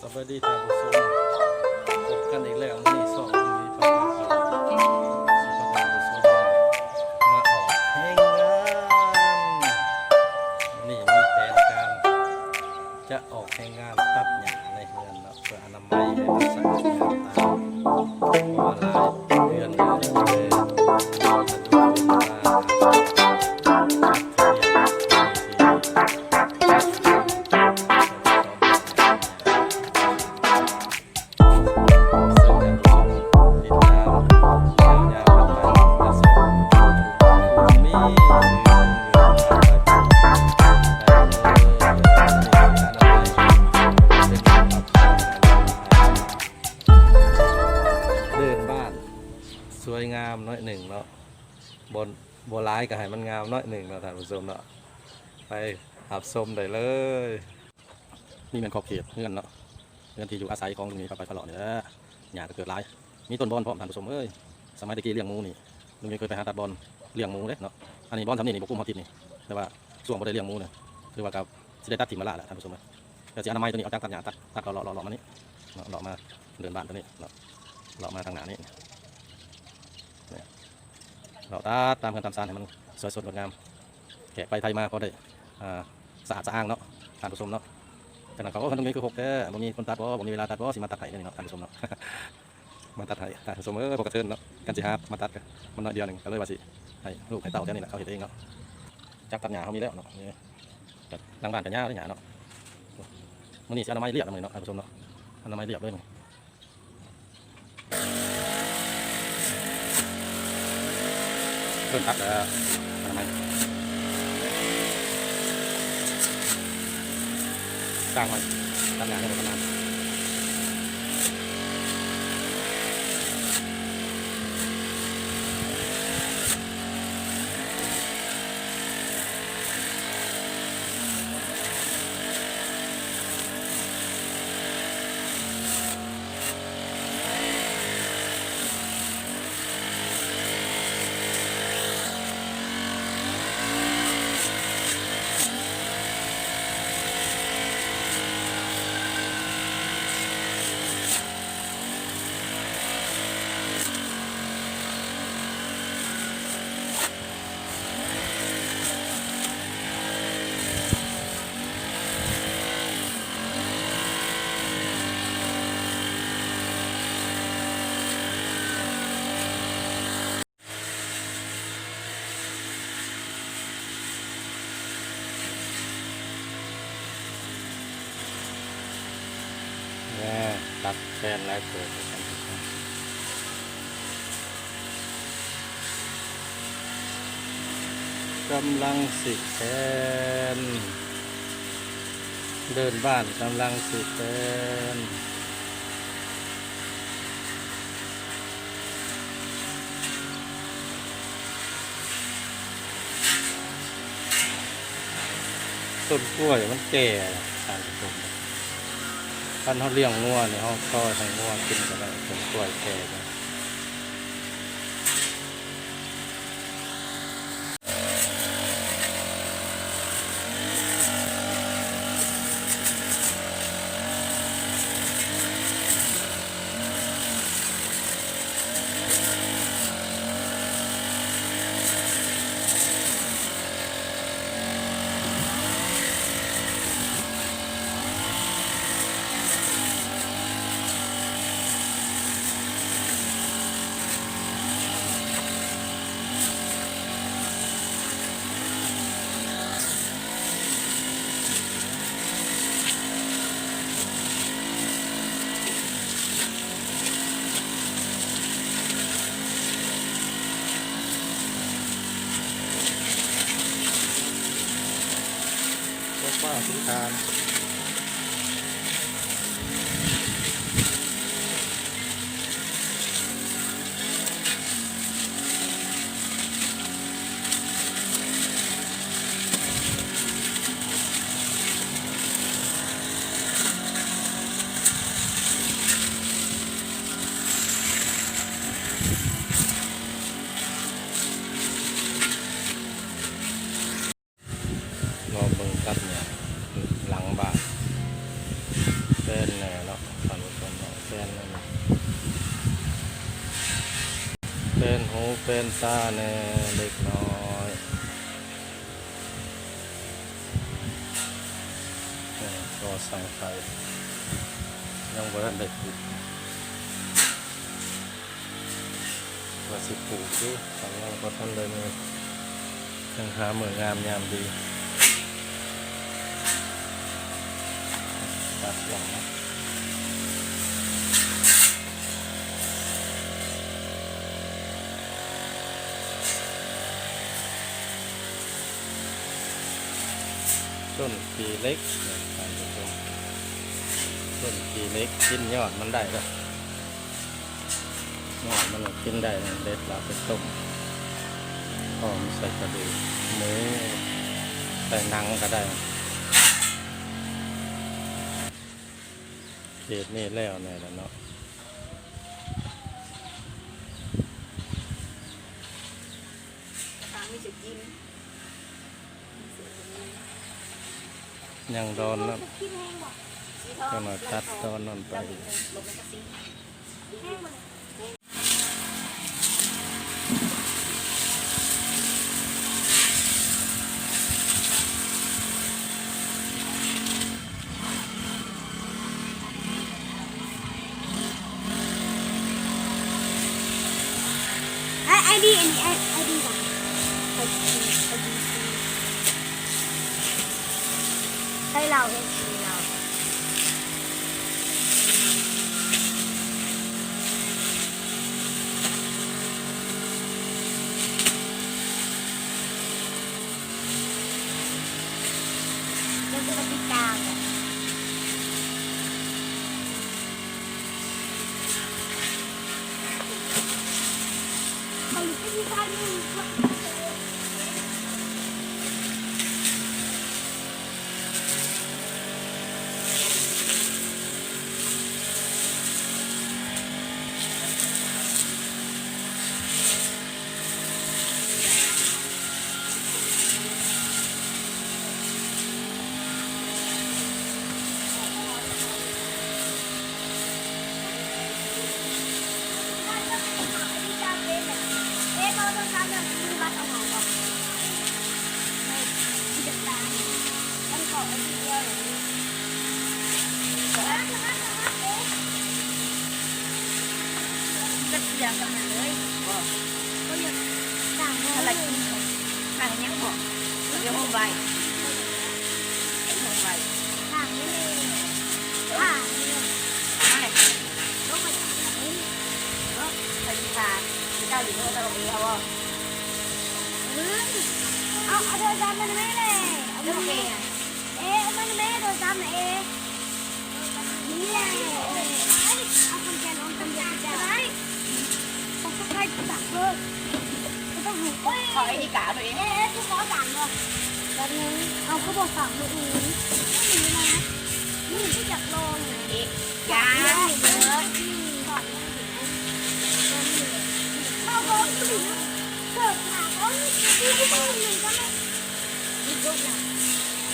ສະບາຍດີທ່ານຜູ້ຊົມ, ພົບກັນອີກແລ້ວມື້ນີ້ ຊ່ອງລຸງຫວີພາໄປຕະຫຼາດ ຊິພາທ່ານຜູ້ຊົມມາອອກແຮງງານ. ມື້ນີ້ມີແຜນການຈະອອກແຮງງານຕັດຫຍ້າໃນເຮືອນເນາະ ເພື່ອອະນາໄມ ແລະ ຮັກສາຄວາມສະອາດ ເພາະວ່າຫຼາຍເດືອນແລ້ວ ເດີ່ນບ້ານສວຍງາມໜ້ອຍໜຶ່ງເນາະ, ບໍ່ ບໍ່ຫຼາຍກໍໃຫ້ມັນງາມໜ້ອຍໜຶ່ງເນາະທ່ານຜູ້ຊົມເນາະ. ໄປຮັບຊົມໄດ້ເລີຍ. ນີ້ແມ່ນຂອບເຂດເຮືອນເນາະ, ເຮືອນທີ່ຢູ່ອາໄສຂອງລຸງຫວີພາໄປພາເລາະນີ້ແຫຼະ. ຫຍ້າກໍເກີດຫຼາຍ, ມີຕົ້ນບອນພ້ອມທ່ານຜູ້ຊົມເອີຍ. ສະໄໝແຕ່ກີ້ລ້ຽງໝູນີ້ ລຸງຫວີເຄີຍໄປຫາຕັດບອນລ້ຽງໝູເດ້ເນາະ. ອັນນີ້ບອນສ່ຳນີ້ນີ້ບໍ່ກຸ້ມເຮົາຕິດນີ້, ແຕ່ວ່າຊ່ວງບໍ່ໄດ້ລ້ຽງໝູນີ້ ຖືວ່າກໍຊິໄດ້ຕັດຖິ້ມມາລະແຫຼະທ່ານຜູ້ຊົມເອີຍ. ແຕ່ຊິອະນາໄມຕົວນີ້ ເອົາຈັກຕັດຫຍ້າຕັດ ຕັດເລາະໆໆມານີ້ເນາະ, ເລາະມາເດີ່ນບ້ານຕົວນີ້ເນາະ, ເລາະມາທາງໜ້ານີ້. ເລາະຕັດຕາມເຮືອນຕາມຊານໃຫ້ມັນສວຍສົດງົດງາມ, ແຂກໄປໄທມາພໍໄດ້ ອ່າ ສະອາດສະອ້າງເນາະທ່ານຜູ້ຊົມເນາະ. ຈາກນັ້ນເຂົາ ໂອ້ ເຮືອນຕົງນີ້ຄືຮົກແທ້ ບໍ່ມີຄົນຕັດບໍ່ ບໍ່ມີເວລາຕັດບໍ່ ຊິມາຕັດໃຫ້ເດ້ນີ້ເນາະທ່ານຜູ້ຊົມເນາະ. ມາຕັດໃຫ້ທ່ານຜູ້ຊົມເອີຍ, ພໍກະເທີນເນາະ, ຄັນຊິຫາມາຕັດກໍມັນໜ້ອຍດຽວໜຶ່ງ ກໍເລີຍວ່າຊິໃຫ້ລູກໃຫ້ເຕົ້າແຖວນີ້ແຫຼະ ເຂົາເຮັດເອງເນາະ. ຈັກຕັດຫຍ້າເຮົາມີແລ້ວເນາະ, ນີ້ ຫຼັງບ້ານກໍຍາວເດ້ຫຍ້າເນາະ. ມື້ນີ້ຊິອະນາໄມລຽບນຳມື້ນີ້ເນາະທ່ານຜູ້ຊົມເນາະ, ອະນາໄມລຽບເລີຍມື້ນີ້. ເລີ່ມຕັດແລ້ວ ອະນາໄມ ກາງມັນ ຕັດຫຍ້າໃຫ້ໝົດປະມານ. ແນ່ ຕັດແຄນຫຼາຍເຕີບ ທ່ານຜູ້ຊົມ. ກຳລັງຊິແຄນ ເດີ່ນບ້ານກຳລັງຊິແຄນ. ຕົ້ນກ້ວຍມັນແກ່ແລ້ວທ່ານຜູ້ຊົມ, ຄັນເຮົາລ້ຽງງົວນີ້ ເຮົາຊອຍໃຫ້ງົວກິນກໍໄດ້, ຕົ້ນກ້ວຍແກ່ແລ້ວ. ລໍເບິ່ງຕັດຫຍ້າຫຼັງບ້ານ ແມ່ນແລ້ວເນາະ ເປັນຕາແດ່ເລັກນ້ອຍ. ເອີ ກໍສັງໄຟຍັງບໍ່ທັນໄດ້ປູກ ວ່າຊິປູກຢູ່ ແຕ່ຍັງບໍ່ທັນໄດ້ມີ ຍັງຫາມື້ງາມຍາມດີ ຕັດລົງເນາະ. ຕົ້ນຂີ້ເຫຼັກ ທ່ານຜູ້ຊົມ, ຕົ້ນຂີ້ເຫຼັກ ກິນຍອດມັນໄດ້ເດີ, ຍອດມັນກິນໄດ້ ເດັດແລ້ວໄປຕົ້ມ ພ້ອມໃສ່ກະດູກໝູ ໃສ່ໜັງກໍໄດ້. ເຂດນີ້ແລ້ວແນ່ລະເນາະ. ຍັງດອນນັ້ນ ຈັກໜ້ອຍຕັດດອນນັ້ນໄປອີກ. ໄອ ໄອດີ ອັນນີ້ ໄອ ໄອດີຫຍັງ? ໄອ ໄອດີ ໃຊ້ລາວ ເອັຟຊີ ລາວ. ມັນກໍສຽງກັນໝົດເລີຍບໍ? ບໍ່ຢາກສ້າງເຮົາ ອາໄລກິນເຂົາ ຫາຫຍັງບໍ? ເຂົາຈະໂຮມໄວ້ ໂຮມໄວ້ ສ້າງເດ້ ສ້າງເດ້ ມາເລີຍ ລົງມາ ເນາະ ໃສ່ກິນຊາ ເຈົ້າຢູ່ເນາະ ເຈົ້າເອເຮົາບໍ? ເອີ ເອົາ ເອົາໂທລະສັບມາໃຫ້ແຫຼະ ເອົາມາໃຫ້ ເອ ເອົາມາໃຫ້ແມ່ ໂທລະສັບນະເອ. ນີ້ແຫຼະ ເອົາຄຳແກ່ນອອກຄຳດຽວຈະໄດ້ ເຂົາກໍໃຫ້ສາມເບີ ບໍ່ຕ້ອງໃຫ້ ຂໍໄອດີກາເອົາເອງ ເອ ເອ ກູຂໍສາມເບີ ແປັບໜຶ່ງ ເອົາຄືບໍ່ສາມເບີອີກ ນີ້ນະ ນີ້ຄືຢາກລອງ ເອ ຢາກເບີ ເອົາເບີຄືເກີດມາກໍ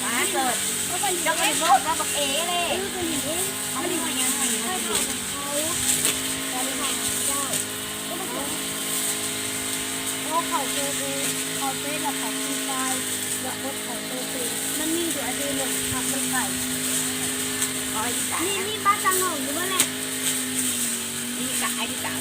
ມາເກີດ ເຈົ້າກໍໂພດວ່າບັກເອເລີຍ ເອີ ກໍນີ້ເອງ ອັນນີ້ຫຍັງ ໃຫ້ເຂົາເອົາ ເຈົ້າ ໂອ້ ເຂົາເຈີເອ ເຂົາເຟສ ແລ້ວເຂົາຟຣີໄຟ ແລ້ວກົດເຂົາໂຕເຟສ ມັນມີຢູ່ອັນນີ້ ລົງພັກມັນໄກ ອໍ ນີ້ ນີ້ບ້ານຕາງອງຢູ່ບໍ່ແຫຼະ? ນີ້ກະໄອດີກະ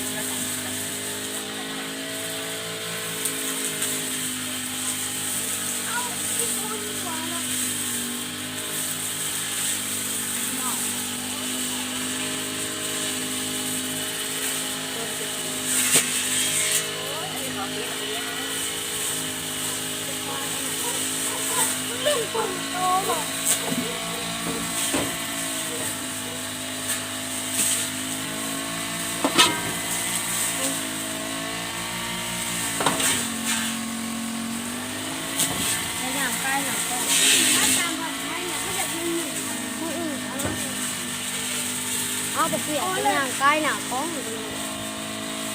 ເອົາ ບໍ່ເປັນຫຍັງ ຍ່າງໃກ້ໜ້າກ້ອງ. ເ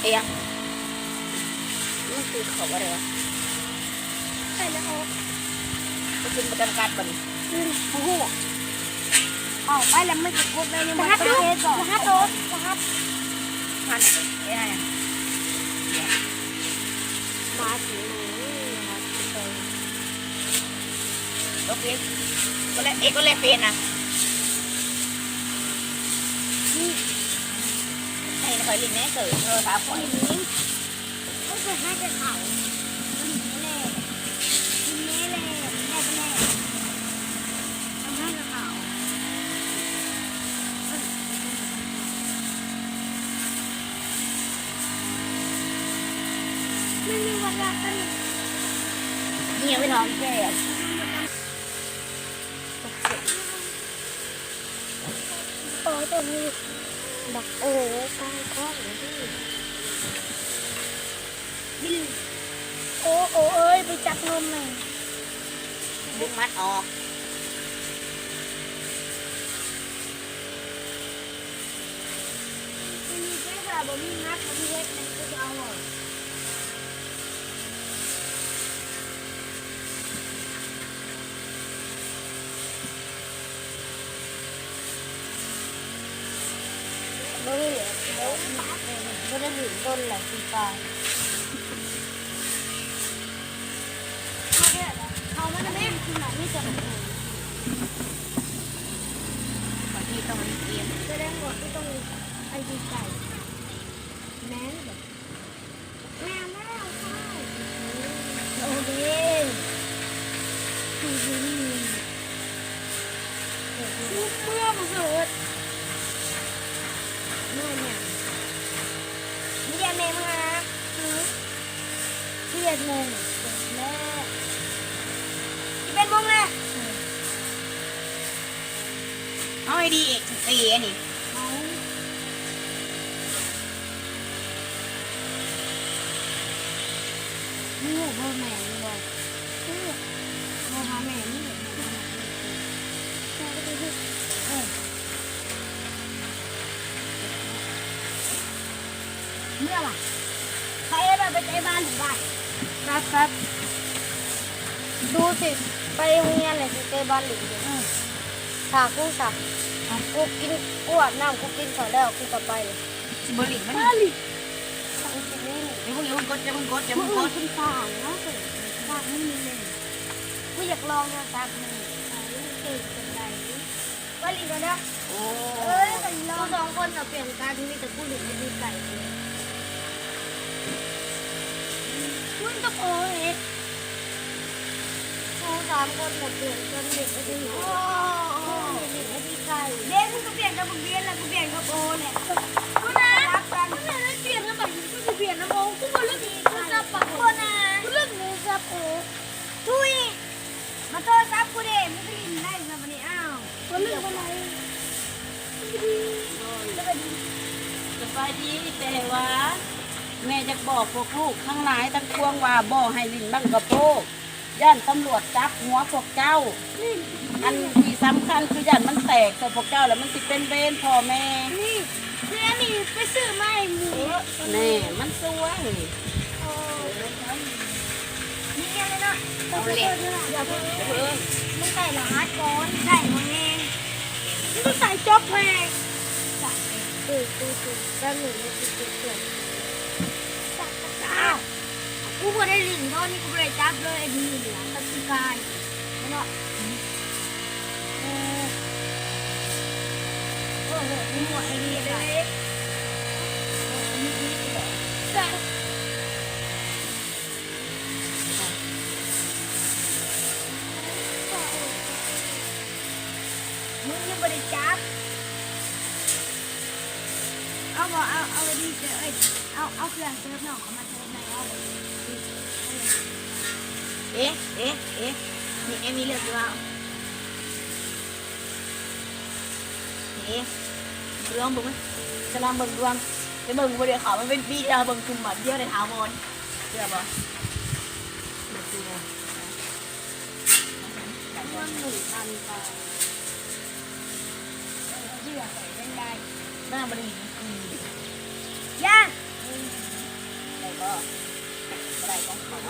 ອີຍ ມັນຄືເຂົາບໍ່ໄດ້ວະ ໃສ່ແລ້ວອອກ ບໍ່ຂຶ້ນປະຈັນການບັດນີ້ ຄືບໍ່ຮູ້ ເອົາໄປແລ້ວມັນຊິກົດໄດ້ຍັງບໍ່ ລະຫັດ ລະຫັດໂຕ ລະຫັດ ຫັ້ນ ເອີຍ ຫັ້ນ ເອີຍ ຫັ້ນ. ພາສີມື ໂອເຄ ກົດແລະ ເອ ກົດແລະເຟດນະ ໃຫ້ຂ້ອຍຫຼິ້ນແດ່ ເກີດໂທລະສັບຂ້ອຍ. ໂອ້ຍ ເພິ່ນໃຫ້ແຕ່ເຂົາ ເພິ່ນແຫຼະ ກິນແນ່ແຫຼະ ແນ່ແຫຼະ ເພິ່ນໃຫ້ແຕ່ເຂົາ ມັນມີວັດລະກັນ ເມຍໄປທອງແກ່. ໂອ້ ໂຕນີ້ບັກ ໂອ້ ຕາຍແທ້ ໂອ້ ໂອ້ເອີຍ ໄປຈັບນົມແມ່ ດຶງມັດອອກ ມັນມີແຕ່ວ່າບໍ່ມີມັດ ບໍ່ມີເຮັດ ມັນກໍຈະເອົາອອກ. ບໍ່ມີ ບໍ່ ບໍ່ໄດ້ຫຼິ້ນດົນແລ້ວ ຟຣີຟາຍ ເຂົ້າມານຳແມ່ ຄືມັນມີແຕ່ບັກໂຕ ບາງທີຕ້ອງຫຼິ້ນເກມ ສະແດງວ່າຄືຕ້ອງໄປໄກ ແມ່ນບໍ່? ແມ່ນແລ້ວ ໂອເຄ ເມືອບໍ່ເສີດ ເມືອຫຍັງ? ເມືອແມ່ມາຫາ ຄື ສິບເອັດໂມງ ແລ້ວ ສິບເອັດໂມງແລ້ວ ເອົາໃຫ້ດີເອ ເອ ອັນນີ້ ເອົາ ມີຮູ້ເບີແມ່ຢູ່ບໍ່? ໂທຫາແມ່ມີ ເອີ ເມືອຫວາ? ໄປແລ້ວ ໄປເຕະບານຫວາ? ແປັບໆ ດູຊິ ໄປໂຮງຮຽນແລ້ວຊິເຕະບານຫຼິ້ນຢູ່ ເອີ ຖ້າກູຊະ ກູກິນ ກູອາບນ້ຳ ກູກິນເຂົ້າແລ້ວ ກູກໍໄປ. ຊິບໍ່ຫຼິ້ນບໍ່ນີ້? ບໍ່ຫຼິ້ນ ເອີ ຊິຫຼິ້ນ ຢ່າເພິ່ງ ຢ່າເພິ່ງກົດ ຢ່າເພິ່ງກົດ ຢ່າເພິ່ງກົດ ມື້ອື່ນເພິ່ນສ້າງເນາະ ສ້າງມື້ໜຶ່ງ ກູຢາກລອງໂທລະສັບມື້ນີ້ ວ່າມັນເກັ່ງສ່ຳໃດ. ໄປຫຼິ້ນກ່ອນເດີ ໂອ້ ເອີຍ ໄປຫຼິ້ນ ສອງຄົນນະ ປ່ຽນກັນ ມີແຕ່ຜູ້ຫຼິ້ນໄດ້ໄກ ເພິ່ນກັບໂອເອສ ສອງສາມຄົນນະ ປ່ຽນກັນເຫຼັ້ນໄດ້ໄກ ໂອ້ ເຫຼັ້ນໄດ້ໄກ ເດ້ ມຶງກໍປ່ຽນກັບບັກບຽນ ແລ້ວກໍປ່ຽນກັບໂອແຫຼະ ພຸ້ນນະ ສະຫຼັບກັນ ພຸ້ນນະ ໄດ້ປ່ຽນກັນ ບັດນີ້ກູຊິປ່ຽນນຳໂອ ກູບໍ່ເລີຍ ໂທລະສັບປະໂອນະ ກູເລີຍໂທລະສັບໂອ ທຸຍ ມາໂທລະສັບກູເດ້ ມຶງຊິຫຼິ້ນໄດ້ຊະບັດນີ້ ອ້າວ ບໍ່ເລືອກບໍ່ໄດ້ ສະບາຍດີ ແຕ່ວ່າແມ່ຢາກບອກພວກລູກທັງຫຼາຍທັງປວງວ່າ ບໍ່ໃຫ້ຫຼິ້ນບັ້ງກະໂປງ ຢ້ານຕຳຫຼວດຈັບຫົວພວກເຈົ້າ. ອັນທີ່ສຳຄັນຄືຢ້ານມັນແຕກໃສ່ພວກເຈົ້າ ແລ້ວມັນຊິເປັນເວນພໍ່ແມ່. ນີ້ ແມ່ນີ້ໄປຊື້ມາໃຫ້ໝູ່ ແນ່ ມັນສວຍ. ໂອ້ ມີຫຍັງເລີຍເນາະ ເອົາແຫຼະ ຢ່າເພິ່ງ ຢ່າເພິ່ງ ມັນໃສ່ລະຫັດກ່ອນ ໃສ່ບໍ່ແຮງ ມັນຕ້ອງໃສ່ຈົບແຮງ ເອີ ເອີ ເອີ ແປັບໜຶ່ງ ມັນຊິເກີດເຄື່ອນ ຈັບ ຈັບ ຈັບ ກູບໍ່ໄດ້ຫຼິ້ນ ຕອນນີ້ກູບໍ່ໄດ້ຈັບເລີຍ ໄອ້ດີນີ້ລະ ຕັດສິກາຍ ເນາະ. ເອີ ໂອ້ໂຫ ມີໝວກໃຫ້ດີເລີຍ ມຶງຍັງບໍ່ໄດ້ຈັບ ເອົາບໍ່ ເອົາ ເອົາດີເຕີບ ເອີຍ ເອົາ ເອົາເຄື່ອງເຕີບນ້ອງເຂົ້າມາ. ເອ ເອ ເອ ນີ້ເອມີເລື່ອງຊິເວົ້າ ເອ ລອງເບິ່ງ ຈະລອງເບິ່ງດວງ ໄປເບິ່ງບໍ່ໄດ້ເຂົ້າມາເປັນປີແລ້ວ ເບິ່ງຊຸມບາດດຽວໄດ້ຖາວອນ ເຊື່ອບໍ່? ບໍ່ເຊື່ອ ມັນໜຶ່ງພັນບາດ. ເອີ ເຊື່ອຂ້ອຍແມ່ນໄດ້ ນາງບໍ່ໄດ້ເຫັນທີ່ ຢ້ານ ໄດ້ບໍ່? ບໍ່ໄດ້ຂອງເຂົາ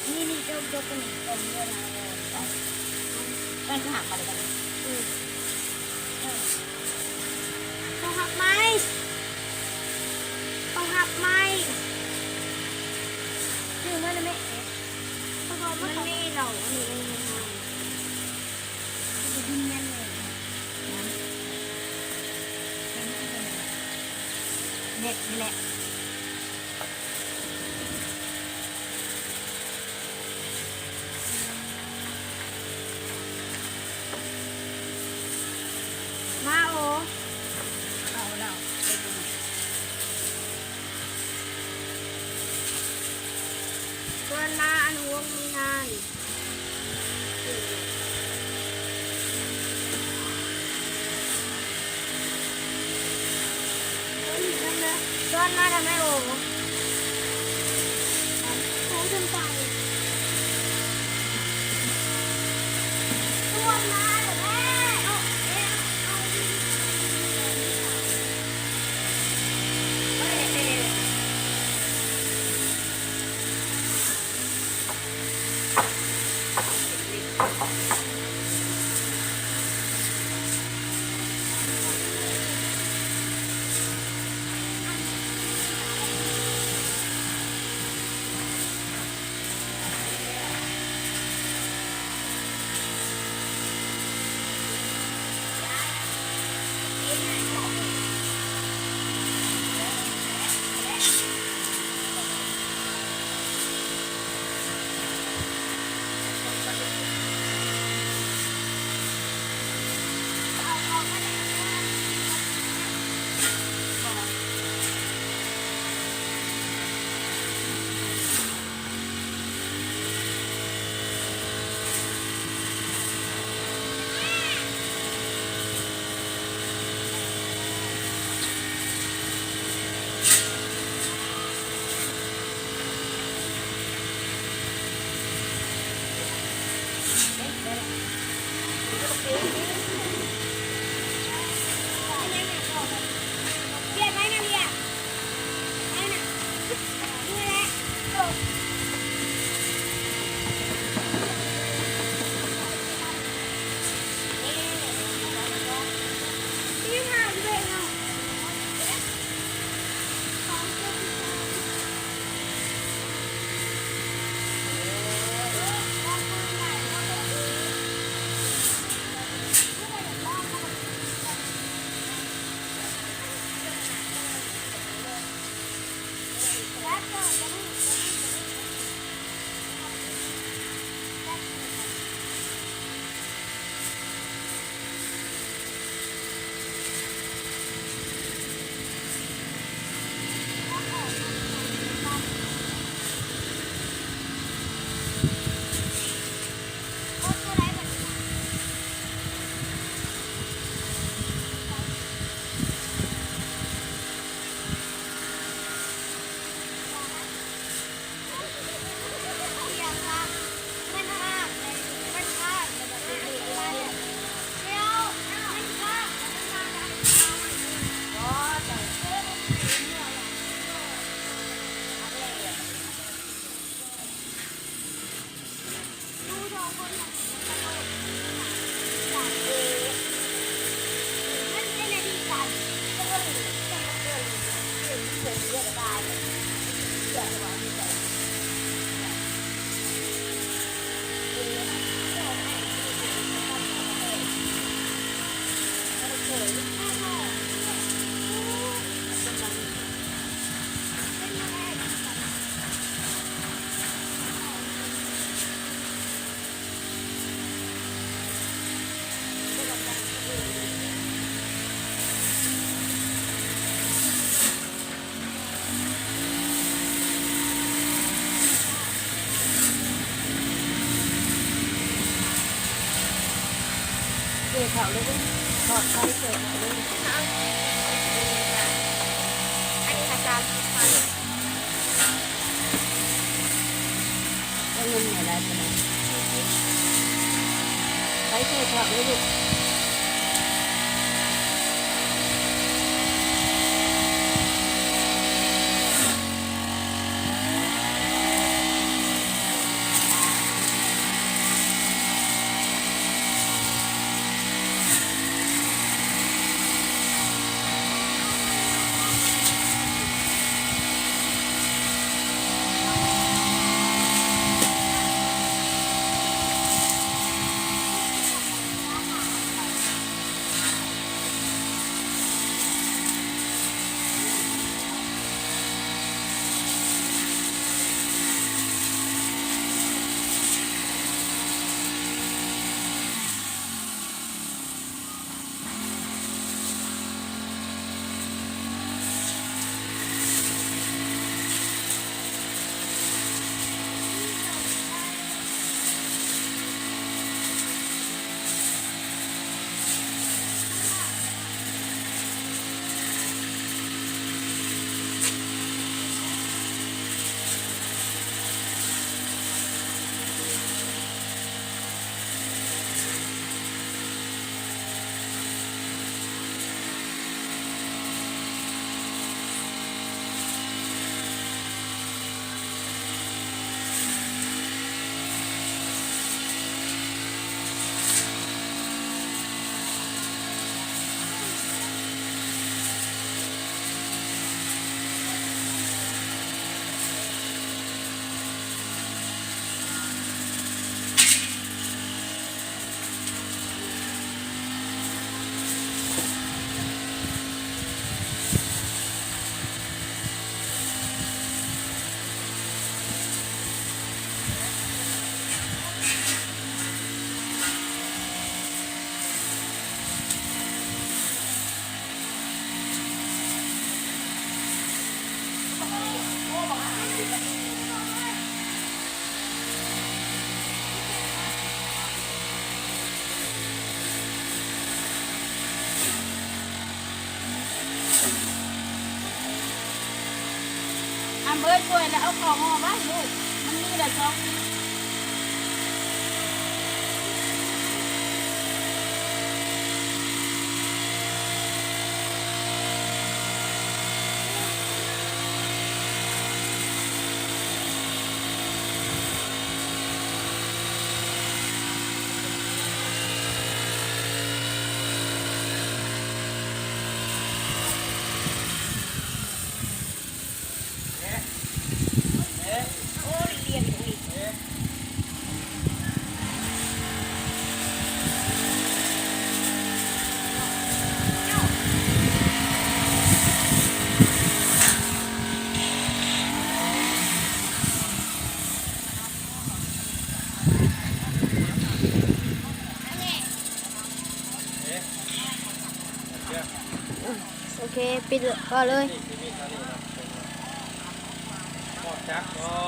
ນີ້ ນີ້ ຈົບ ຈົບຕົວນີ້ກ່ອນເດີນະ ເອີ ເອີ ເຂົາຮັບໄມ້ ເຂົາຮັບໄມ້ ເຂົາຮັບໄມ້ ເຂົ ມັນແມ່ ມັນມີເຫຼົ້າອັນນີ້ ເຮັດນີ້ແຫຼະ. ມາໂອ ເອົາແລ້ວ ເຊີນມາອັນວົງມີນານີ້. ເຊີນມາທຳໄມໂອ ເຈີເຂົ້າເລີຍເດີ້ ທອດໄຂ່ເຈີເຂົ້າເລີຍ. ອັນນີ້ກະສາມສິບພັນ. ເອົາເງິນໃຫ້ຫຼາຍປານໃດ? ສີ່ສິບ. ໄປເຈີເຂົ້າເລີຍລູກ. ໂອ້ ເບີດ ປ່ວຍແລ້ວເອົາເຂົ້າຫໍ່ໄວ້ລູກ ມັນມີແລ້ວສອງ ໂອເຄ ປິດກໍເລີຍ. ຮອດຈັກບໍ່?